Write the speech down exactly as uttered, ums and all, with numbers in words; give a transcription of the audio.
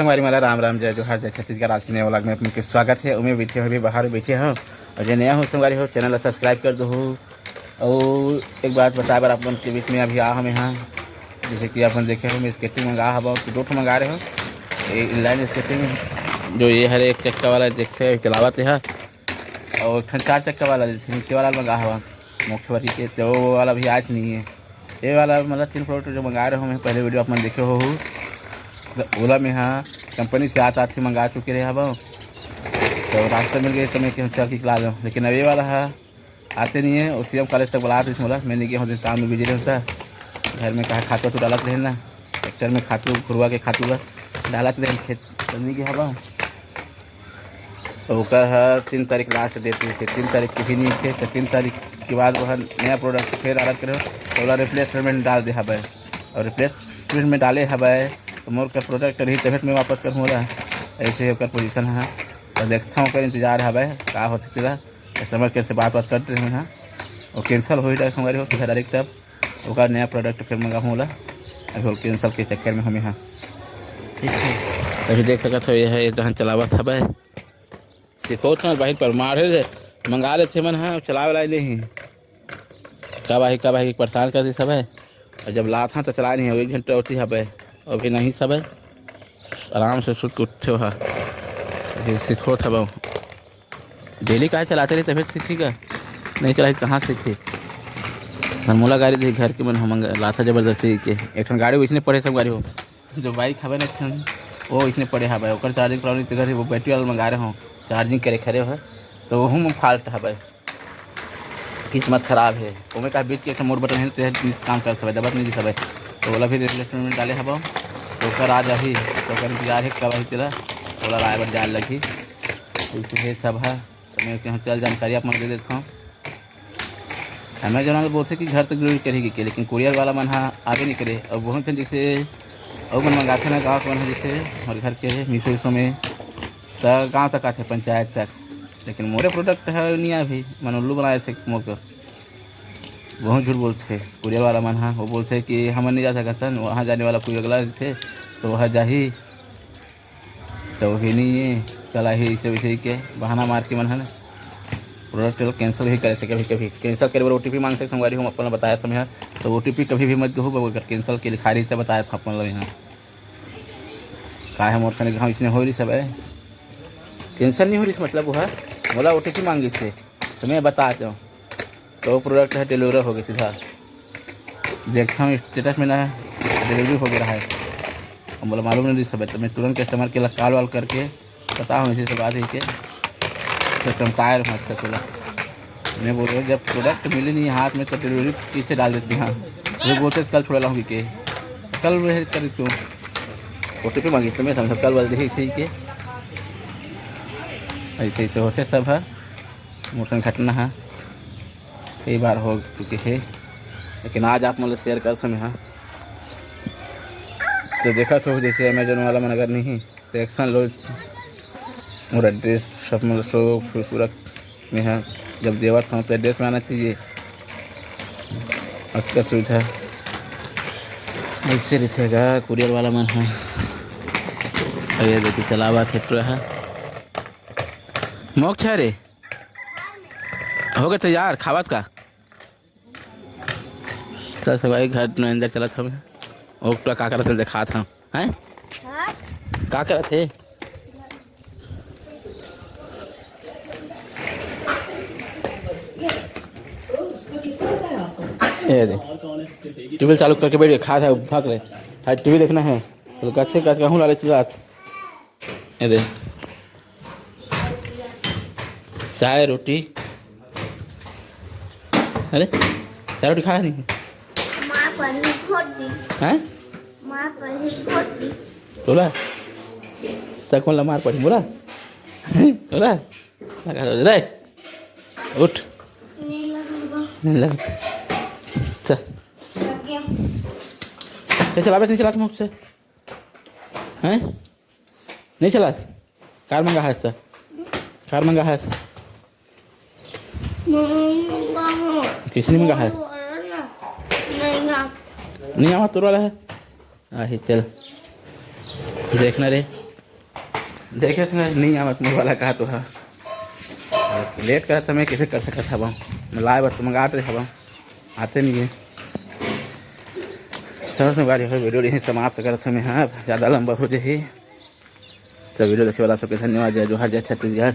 संगवारी मन ला राम राम, जय जोहार, जय छत्तीसगढ़। आज के नया vlog में आप मन के स्वागत हे। ओमे बैठे हो, अभी बाहर बैठे हो, अउ जे नया हो संगवारी हो, channel ला subscribe कर दो। अउ एक बात बताए बर आप मन के बीच में अभी आ हमें हाँ, जैसे कि आप मन देखे हो, मैं skating मंगा हवा, दो ठो मंगा रहे हो, inline skating, जो ये हरे एक चक्का वाला देखते हैं चलावत है, अउ एक ठन चार चक्का वाला, जैसे नीचे वाला मंगा हवा, मोखे वाली के, तो वो वाला भी आज नहीं है। ये वाला मतलब तीन product जो मंगा रहे हो, मैं पहले video आप मन देखे हो, तो ओला में हाँ कंपनी से आत आत ही मंगा चुके रहे हवा, तो रास्ता मिल गए तो मैं चल के ला दो, लेकिन अब ये वाला है आते नहीं है। और सीएम कॉलेज तक बुला रही मोला, मैं नहीं गया हूँ, काम में बिजी रहता, घर में कहा खातू वातू डालत रहे ना, ट्रैक्टर में खातू घुरवा के खातू ला डालत रहे खेत, तो नहीं गया हवा। तो ओकर ह तीन तारीख last date रहिथे, तीन तारीख के भी नहीं थे, तो तीन तारीख के बाद वह नया product फिर order करे, तो ओला replacement डाल दे हवय, और replacement में डाले हवय, तो मोर कर product रही तभे मैं वापस करहूँ ओला। ऐसे ही ओकर position है, तो देखता हूँ, ओकर इंतजार हवय, का होथे तेला। Customer care से बात बात करते हैं हाँ, वो cancel हो ही जाए, हमारे होती है direct। अब ओकर नया product फिर मंगाहूँ ओला, अभी वो cancel के चक्कर में हमें हाँ। ठीक है, अभी देख सकत हो, ये है, ये तहन चलावत हवय, सिखोत हन बाहिर पर मारे ले, मंगा लेथे मन ह, चलावे ला नहीं। कब आही, कब आही, परेशान कर दी सब है। और जब लात हन तो चला नहीं है, एक घंटा होती है बे, अभी नहीं सब है, आराम से सुत के उठे हो। अभी सिखोत हवय, daily काहे चलाते रही, तभी सीखी का, नहीं चलाई कहाँ सीखी। हम मोला गाड़ी दी घर के मन हम लाथा जबरदस्ती के, एक ठन गाड़ी वैसने पड़े सब गाड़ी हो, जो bike हवे ना एक ठन, वो इसने पड़े हवे, ओकर charging problem तेकर वो battery वाला मंगा रहे हो, charging करे खरे हो, तो वहू में fault हवे, किस्मत खराब है। ओमे का बीच के एक ठन मोर बटन है, तो यह काम कर सकबे, दबत नहीं सकबे, तो ओला भी replacement में डाले हवा, तो ओकर आ जाही, तो ओकर इंतजार है कब आही तेला, ओला लाए बर जाए लगही। तो इसे हे सब है, तो मैं कहा चल जानकारी आप मन दे देता हूँ। Amazon वाला बोलथे कि घर तक delivery करही के, लेकिन courier वाला मन ह आबे नहीं करे। और बहुत झन जैसे अउ मन मंगाथे ना, गाँव के मन ह जैसे हमर घर के मीशो वीशो में, त गाँव तक आथे, पंचायत तक, लेकिन मोरे product ह नहीं आभी, मन उल्लू बनाए थे मोर कर। बहुत झूठ बोलथे courier वाला मन ह, वो बोलथे कि हमन नहीं जा सकत हन, वहाँ जाने वाला कोई अगला रहिथे, तो वह जाही। तो भी नहीं है, चला ही इसे वैसे ही के बहाना मार के मन है ना, product ला cancel ही करे से कभी कभी। Cancel करे बर OTP मांगथे संगवारी, हम अपन बताया समय है, तो OTP कभी भी मत दो, अगर cancel के लिखा रही तो बताया था अपन लोग यहाँ। का है मोर कने गाँव इसने हो रही सब है, cancel नहीं हो रही, मतलब वो है, मोला OTP मांगी से, तो मैं बता दूँ। तो वो product है deliver हो गया सीधा। देखता हूँ status में ना delivery हो गया है। अब बोला मालूम नहीं सब है, तो मैं तुरंत customer के ला call वाल करके बताऊँ इसी से बात ही के, तो चमकाए रहूँ अच्छा चला। मैं बोल रहा हूँ, जब product मिले नहीं हाथ में तो delivery पीछे डाल देती हाँ। वो बोलते कल थोड़ा लाऊंगी के, कल वह कर तू OTP मांगी तो मैं समझा कल वाले ही ठीक है। ऐसे ऐसे होते सब है, मोटन घटना है, कई बार हो चुके हैं, लेकिन आज आप मतलब share कर समय हाँ। तो देखा तो जैसे Amazon वाला मन अगर नहीं तो action लो, मोर address सब मतलब सो पूरा में है, जब देवत हूँ तो address में आना चाहिए। अच्छा सुविधा ऐसे रखेगा courier वाला मन है। और ये देखिए चलावा थे पूरा है। मोक्ष है रे, हो गए तैयार खावत का? चल सब भाई घर में अंदर चलत हवे। ओकरा का करत हे देखात हव। हैं? हाँ? का करत हे? ए दे। ट्यूबवेल चालू करके बैठ गए, खात हे, भाग ले। हाँ, टीवी देखना है। तो कच्चे कच कहूँ लाले चिल्लात। ए दे। चाय रोटी। अरे, चाय रोटी खाया नहीं? माँ पढ़ी खोटी। हैं? माँ पढ़ी खोटी। तोला? तक कौन ला मार पड़ी बोला? बोला? लगा दो, दे। उठ। नहीं लगेगा। नहीं लग। चल। लग गया। चल, चला बे, नहीं चला तुम मुझसे। हैं? नहीं चलास? कार मंगा है इसका? कार मंगा है? किसने मंगा है? नहीं आवा तोर वाला है? आही चल। देखना रे। देखे सुने नहीं आवत मोर वाला का तो ह। लेट करत हमें कैसे कर सकत हवं? मैं लाए बर तो मंगात रहे हवं, आते नहीं है। चलो संगवारी हो, वीडियो यहीं समाप्त करत हमें। हाँ, ज़्यादा लंबा हो जाही। तो वीडियो देखे वाला सबके धन्यवाद। जय जोहार, जय छत्तीसगढ़।